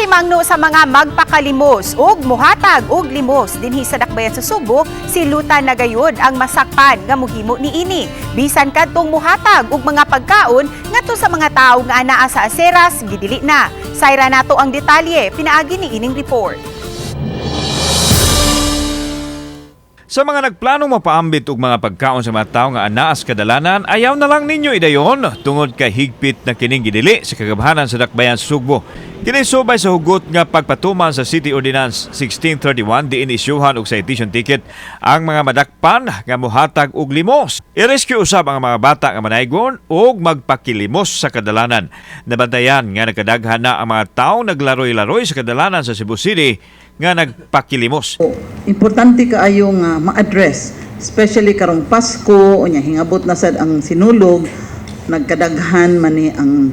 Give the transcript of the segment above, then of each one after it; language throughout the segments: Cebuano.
Nakahimangno sa mga magpakalimos ug muhatag og limos dinhi sa dakbayan sa Sugbo, silutan na gayud ang masakpan nga muhimo niini. Bisan kadtong muhatag og mga pagkaon ngadto sa mga tawo nga anaa sa aseras, gidili na. Sayra nato ang detalye pinaagi ni ining report. Sa mga nagplanong mapaambit og mga pagkaon sa mga tawo nga anaas kadalanan, ayaw na lang ninyo idayon tungod kay higpit na kining gidili sa kagabhanan sa dakbayan sa Sugbo. Kini subay sa hugot nga pagpatuman sa City Ordinance 1631 diin isyuhan og citation ticket ang mga madakpan nga muhatag og limos. I-rescue usab ang mga bata nga manaygon og magpakilimos sa kadalanan. Nabantayan nga nagkadaghan na ang mga tawo naglaroy-laroy sa kadalanan sa Cebu City nga nagpakilimos. Importante kaayo nga ma-address, especially karong Pasko, unya hingabot na sad ang Sinulog, nagkadaghan man ni ang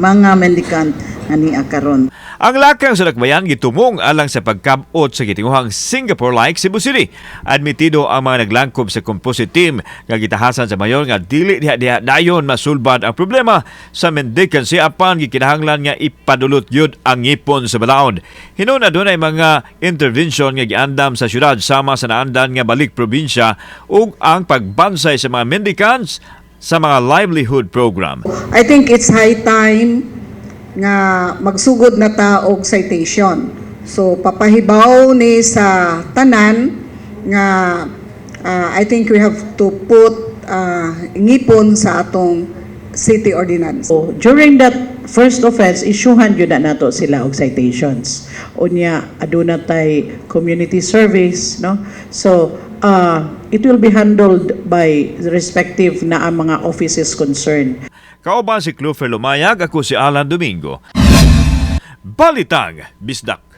mga mendicant nga nia karon. Ang lakang sa dakbayan gitumong alang sa pagkabot sa gitinguhang Singapore-like Cebu City. Admitido ang mga naglangkob sa composite team nga gitahasan sa mayor nga dili diha-diha dayon masulbad ang problema sa mendicancy, apan gikinahanglan nga ipadulot yun ang ngipon sa balaod. Hinuon adunay mga intervention nga giandam sa syudad sama sa naandan nga balik probinsya ug ang pagbansay sa mga mendicants sa mga livelihood program. I think it's high time nga magsugod na ta og citation. So papahibaw ni sa tanan nga I think we have to put ngipon sa atong city ordinance. So, during that first offense, isyuhan gyud na nato sila og citations. Unya, aduna tay community service, no? So, it will be handled by the respective na ang mga offices concerned. Kauban si Clufer Lumayag, ako si Alan Domingo. Balitang Bisdak.